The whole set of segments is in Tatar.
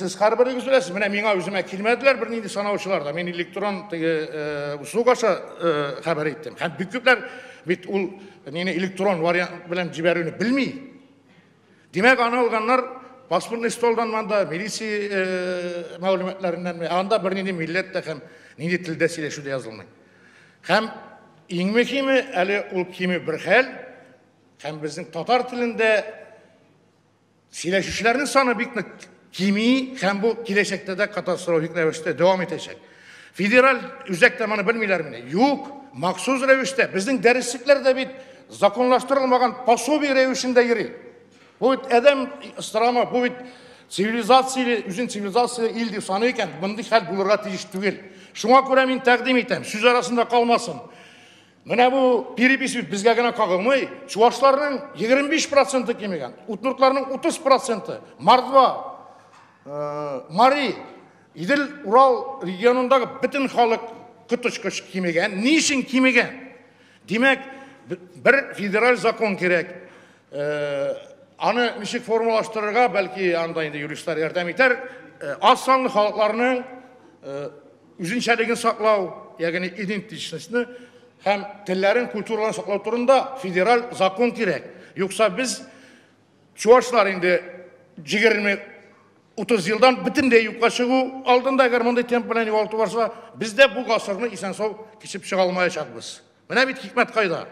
Сез һәрберегез беләсез, менә миңа үземә килмәделәр бернинди санаучылар да. Мин электрон теге услуг аша хәбәр иттем. Һәм бик күпләр бит ул нине электрон вариант белән җибәрүне белми. Димәк, аны алганнар паспортный столдан манда, милиция мәгълүматларыннан, анда бернинди милләт тә һәм нинди телдә сөйләшү дә язылмый. Һәм иң мөһиме, әле ул кими бер хәл, һәм безнең татар телендә сөйләшүчеләрнең саны бик нык кими, һәм бу киләчәктә дә катастрофик рәвештә дәвам итәчәк. Федераль үзәктә моны белмиләр мени? Юк, махсус рәвештә. Безнең дәреслекләр дә бит законлаштырылмаган пособие рәвешендә йөри. Бу бит адәм страна, бу бит цивилизация, үзен цивилизация ил дип саный икән, мондый хәл булырга тиеш түгел. Шуңа күрә мин тәкъдим итәм, сүз арасында калмасын. Менә бу перепись бит безгә генә кагылмый. Чувашларның 25% кимегән, удмуртларның 30%, Мордва, Мари, Идел, Урал регионындагы бөтен халык коточкыч кимегән. Ни өчен кимегән? Димәк, бер федераль закон кирәк. Аны ничек формалаштырырга, бәлки анда инде юристлар ярдәм итәр. Аз санлы халыкларның үзенчәлеген саклау, ягъни идентичностьны һәм телләрен, культураларын саклау турында федераль закон кирәк. Юкса без чувашлар инде 20-30 елдан бөтенләй юкка чыгу алдында, әгәр мондый темп белән югалту барса, без дә бу гасырны исән-сау кичеп чыга алмаячакбыз. Менә бит хикмәт кайда.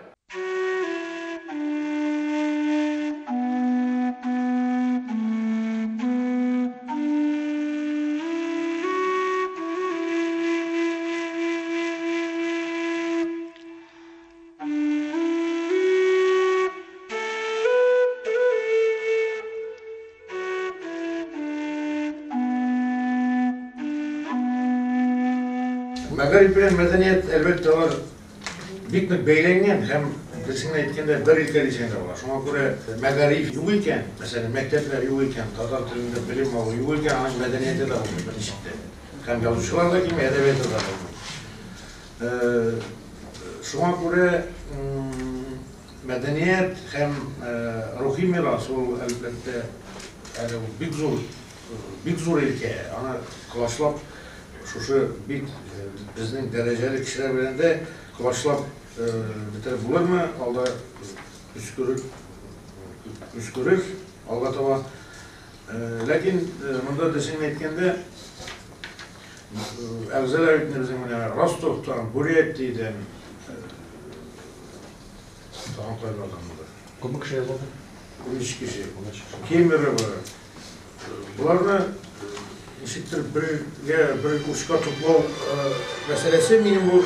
Мәгариф белән мәдәният, әлбәттә, алар бик нык бәйләнгән һәм берсен әйткәндә бер илкә дисәң дә була. Шуңа күрә мәгариф юк икән, мәсәлән, мәктәпләр юк икән, татар телендә белем алу юк икән, аның мәдәнияте дә булмый берничек тә. Һәм язучылар да килми, әдәбияты да булмый. Шуңа күрә мәдәният һәм рухи мирас ул, әлбәттә, әле ул бик зур, бик зур илкә. Аны колачлап шушы бик безнең дәрәҗәле кешеләр белән дә колачлап бетереп булырмы? Алда күз күрер, күз күрер алга таба. Ләкин монда дөресен әйткәндә, әгъзалар бит безнең менә Ростовтан, Бурятиядән, тагын кайлардан монда? Күпме кеше язылды? 13 кеше. Кемерово. Боларны ничектер бергә бер учка туплау мәсьәләсе минем бу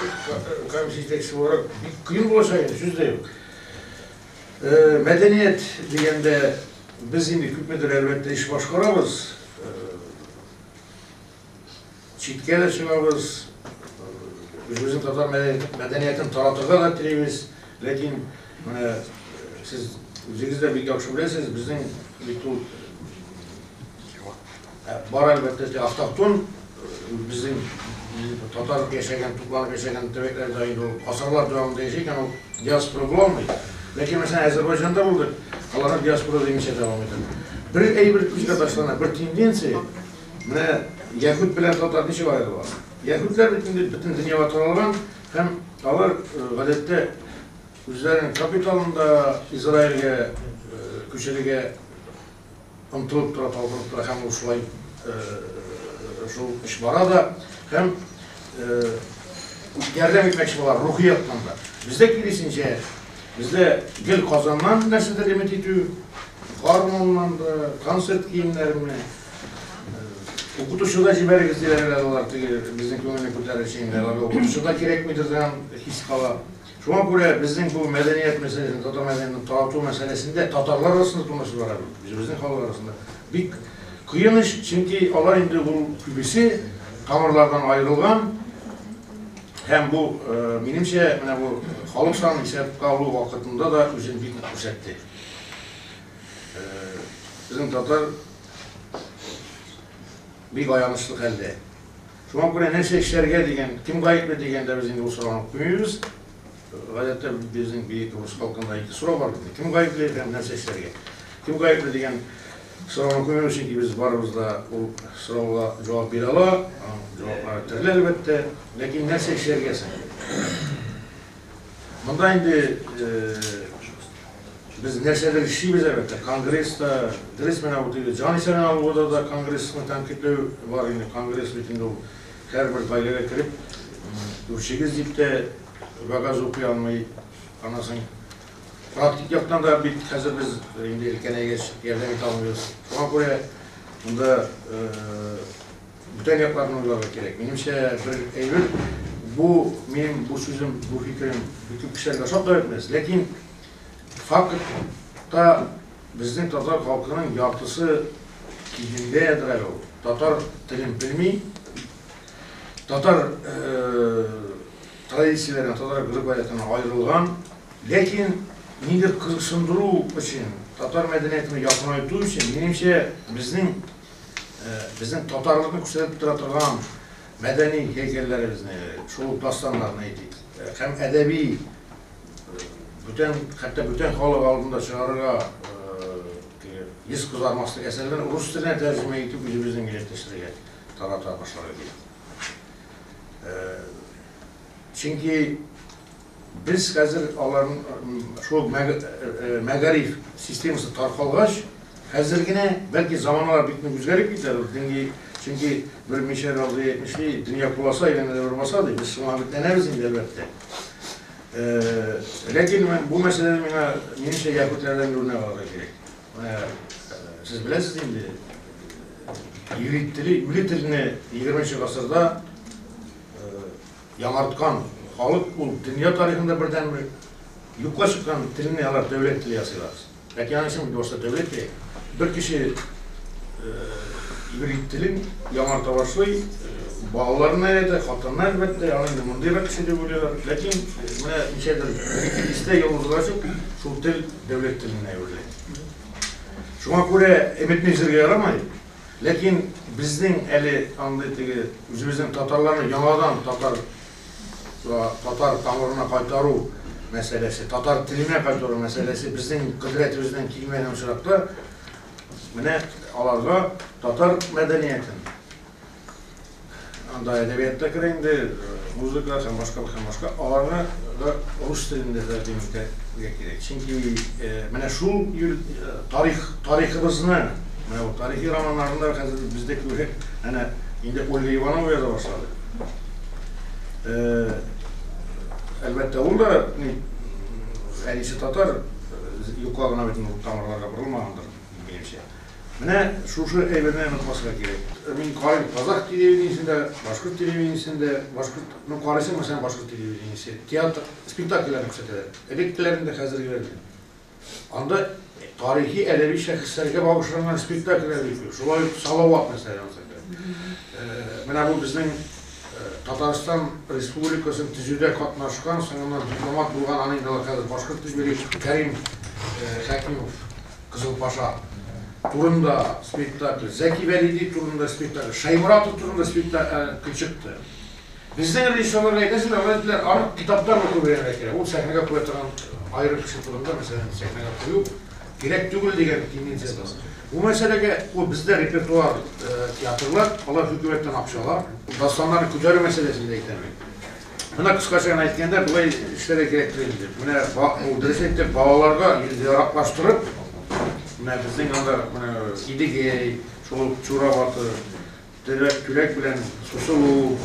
комиссия җитәкчесе буларак бик кыен булачак инде, сүз дә юк. Мәдәният дигәндә без инде күпмедер әлбәттә эш башкарабыз. Читкә дә чыгабыз, үзебезнең татар мәдәниятен таратырга да телибез. Ләкин менә сез үзегез дә бик яхшы беләсез, безнең бит ул бар әлбәттә автохтон безнең татар яшәгән, тупланып яшәгән төбәкләрдә инде ул гасырлар дәвамында яши икән, ул диаспора була алмый. Ләкин мәсәлән Азербайҗанда булдык, аларны диаспора димичә дәвам итә. Бер әйбер күзгә ташлана, бер тенденция. Менә яһүд белән татар ничек аерыла? Яһүдләр бит инде бөтен дөньяга таралган һәм алар гадәттә үзләренең капиталында Израильгә күчерергә омтылып тора, талпынып тора һәм ул шулай шул эш бара да һәм ярдәм итмәкче була рухи яктан да. Бездә киресенчә, бездә гел Казаннан нәрсәдер өмет итү, гармуннан да, концерт киемнәреме, укытучы да җибәрегез диләр әле алар, теге безнең күңелне күтәрер өчен инде аларга укытучы да кирәкмидер дигән хис кала. Шуңа күрә безнең бу мәдәният мәсьәләсен, татар мәдәниятен тарату мәсьәләсендә татарлар арасында тумышы бара бит, үзебезнең халык арасында бик кыен эш, чөнки алар инде ул күбесе тамырлардан аерылган һәм бу, минемчә, менә бу халык санын исәпкә алу вакытында да үзен бик нык күрсәтте. Безнең татар бик аянычлы хәлдә. Шуңа күрә нәрсә эшләргә дигән, кем гаепле дигәндә без инде ул сорауны куймыйбыз. Гадәттә безнең бөек рус халкында ике сорау бар бит. Кем гаепле һәм нәрсә эшләргә? Кем гаепле дигән Сорауны куймыйбыз, чөнки без барыбыз да ул сорауга җавап бирә ала. Аның җаваплары төрле, әлбәттә. Ләкин нәрсә эшләргә соң? Монда инде без нәрсәдер эшлибез, әлбәттә. Конгресста, дөрес, менә бу теге җанисәбен алуда да конгрессны тәнкыйтьләү бар инде. Конгресс бит инде ул һәрбер гаиләгә кереп, үрчегез дип тә вәгазь укый алмый. Аннан соң практик яктан да бит хәзер без инде өлкәнәйгәч ярдәм итә алмыйбыз. Шуңа күрә монда бүтән якларны уйларга кирәк. Минемчә, бер әйбер, бу минем бу сүзем, бу фикерем бик күп кешеләргә ошап та бетмәс, ләкин фактта безнең татар халкының яртысы килендәдер әле ул. Татар телен белми, татар традицияләреннән, татар гореф-гадәтеннән аерылган, ләкин нидер кызыксындыру өчен, татар мәдәниятенә якынайту өчен, минемчә, безнең безнең татарлыкны күрсәтеп тора торган мәдәни һәйкәлләребезне, шул ук дастаннарны әйтик, һәм әдәби бүтән, хәтта бүтән халык алдында чыгарырга йөз кызармаслык әсәрләрне рус теленә тәрҗемә итеп үзебезнең милләттәшләргә тарата башларга кирәк. Чөнки без хәзер аларның шул мәгариф системасы таркалгач, хәзер генә бәлки заманалар бик нык үзгәреп китәр, динги, чөнки бер Мишәр абзый әйтмешли, дөнья куласа, әйләнә дә бер баса ди, без шуңа өметләнәбез инде, әлбәттә. Ләкин бу мәсьәләдә миңа, минемчә, яһүдләрдән үрнәк алырга кирәк. Менә сез беләсез инде, иврит теле, иврит телене 20 гасырда яңарткан халык ул дөнья тарихында бердәнбер юкка чыккан телне алар дәүләт теле ясыйлар. Ләкин аның өчен башта дәүләт кирәк. Бер кеше иврит телен яңарта башлый, балаларына өйрәтә, хатынына әлбәттә, аны инде мондыйрак кеше дип уйлыйлар. Ләкин менә ничәдер бер-ике дистә ел узгач ук шул тел дәүләт теленә әверелә. Шуңа күрә өметне өзәргә ярамый. Ләкин безнең әле андый теге үзебезнең татарларны яңадан татар татар тамырына кайтару мәсьәләсе, татар теленә кайтару мәсьәләсе безнең кодрәтебездән килмәгән очракта, менә аларга татар мәдәниятен, анда әдәбият та керә инде, музыка һәм башка һәм башка, аларны да рус телендә тәкъдим итәргә кирәк. Чөнки менә шул тарих, тарихыбызны, менә бу тарихи романнарны да хәзер бездә күбрәк әнә инде Ольга Иванова яза башлады. Әлбәттә, ул да әнисе татар, юкка гына бит ул тамырларга борылмагандыр, минемчә. Менә шушы әйберне онытмаска кирәк. Мин карыйм казах телевидениесендә, башкорт телевидениесендә, башкорт, ну карыйсың, мәсәлән, башкорт телевидениесе, театр, спектакльләрне күрсәтәләр. Элеккеләрен дә, хәзергеләрен дә. Анда тарихи әдәби шәхесләргә багышланган спектакльләр бик күп. Шулай ук Салават, мәсәлән, Менә бу безнең Татарстан Республикасын төзүдә катнашкан, соңыннан дипломат булган, аны инде алар хәзер башкорт дип йөри, Кәрим Хәкимов. Кызыл Паша турында спектакль, Зәки Вәлиди турында спектакль, Шәйморатов турында спектакль чыкты. Безнең режиссерларга әйтәсең дә, алар әйттеләр, аны китаптан укып өйрәнергә кирәк. Ул сәхнәгә куя торган аерым кеше турында, мәсәлән, сәхнәгә кую кирәк түгел дигән тенденция бар. Бу мәсьәләгә ул бездә репертуар театрлар, алар хөкүмәттән акча ала. Дастаннарны күтәрү мәсьәләсен дә әйтәм мин. Менә кыскача гына әйткәндә, болай эшләргә кирәктер инде. Менә ул дөрес әйтте, балаларга яраклаштырып, менә безнең анда менә Идегәй, шул ук Чура батыр, Теләк Түләк белән Сусылу,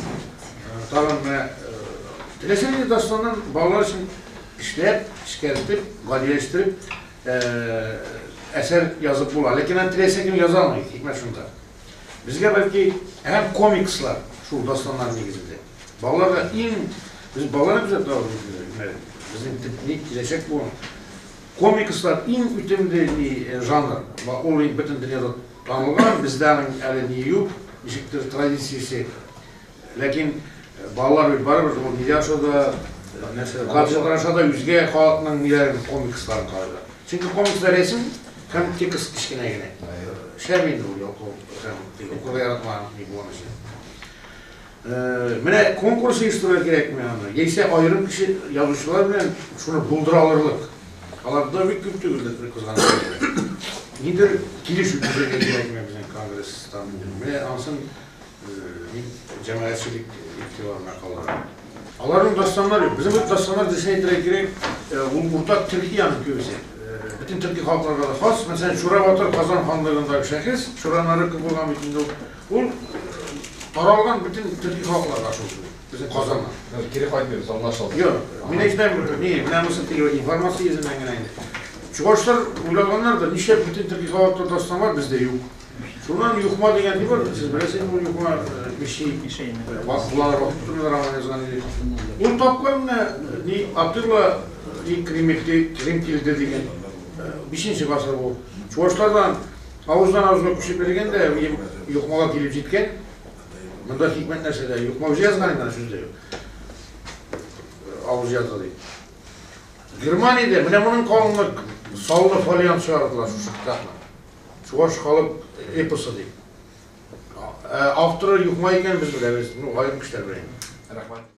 тагын менә теләсә нинди дастаннан балалар өчен эшләп, эшкәртеп, гадиләштереп әсәр язып була. Ләкин аны теләсә кем яза алмый, хикмәт шунда. Безгә бәлки һәм комикслар шул дастаннар нигезендә. Балаларга иң без балаларны күзәтеп торабыз инде. Безнең төп ни киләчәк буын. Комикслар иң үтемле ни жанр. Ул инде бөтен дөньяда танылган, бездә аның әле ни юк, ничектер традициясе. Ләкин балалар бит барыбер ул нидә аша да, нәрсә, гаджетлар аша да үзгә халыкның ниләрен, комиксларын карыйлар. Чөнки комикслар рәсем һәм текст кечкенә генә. Шәп инде ул ялкау һәм укырга яратмаган ни булган өчен. Менә конкурс оештырырга кирәкме аны? Яисә аерым кеше язучылар белән шуны булдыра алырлык. Алар да бик күп түгелдер, кызганыч. Нидер килешү төзергә кирәкме безнең конгресстан? Менә анысын мин җәмәгатьчелек игътибарына калдырам. Аларның дастаннары юк. Безнең бит дастаннар дөресен әйтергә кирәк, ул уртак төрки аның күбесе. Бөтен төрки халыкларга да хас. Мәсәлән, Чура батыр Казан ханлыгындагы шәхес, Чура Нарыков булган бит инде ул. Ул таралган бөтен төрки халыкларга шул. Безнең Казаннан. Кире кайтмыйбыз, аңлашылды. Юк, мин әйтәм, ни, менә монысы теге информация йөзеннән генә инде. Чувашлар уйлаганнар да, нишләп бөтен төрки халыкларда дастан бар, бездә юк. Шуннан Юхма дигән ни бар, сез беләсез инде ул Юхма Миши, Вакытлар, вакыт турында роман язган иде. Ул тапкан менә ни Атилла и Кримтилде дигән 5 гасыр бу. Чувашлардан авыздан авызга күчеп йөргән дә Юхмага килеп җиткән. Монда хикмәт нәрсәдә? Юхма үзе язган инде, сүз дә юк. Авыз язды ди. Германиядә менә моның калынлык саллы фолиант чыгардылар шушы китапны. Чуваш халык эпосы дип. Авторы Юхма икән без беләбез. Ну, аерым кешеләр белә инде. Рәхмәт.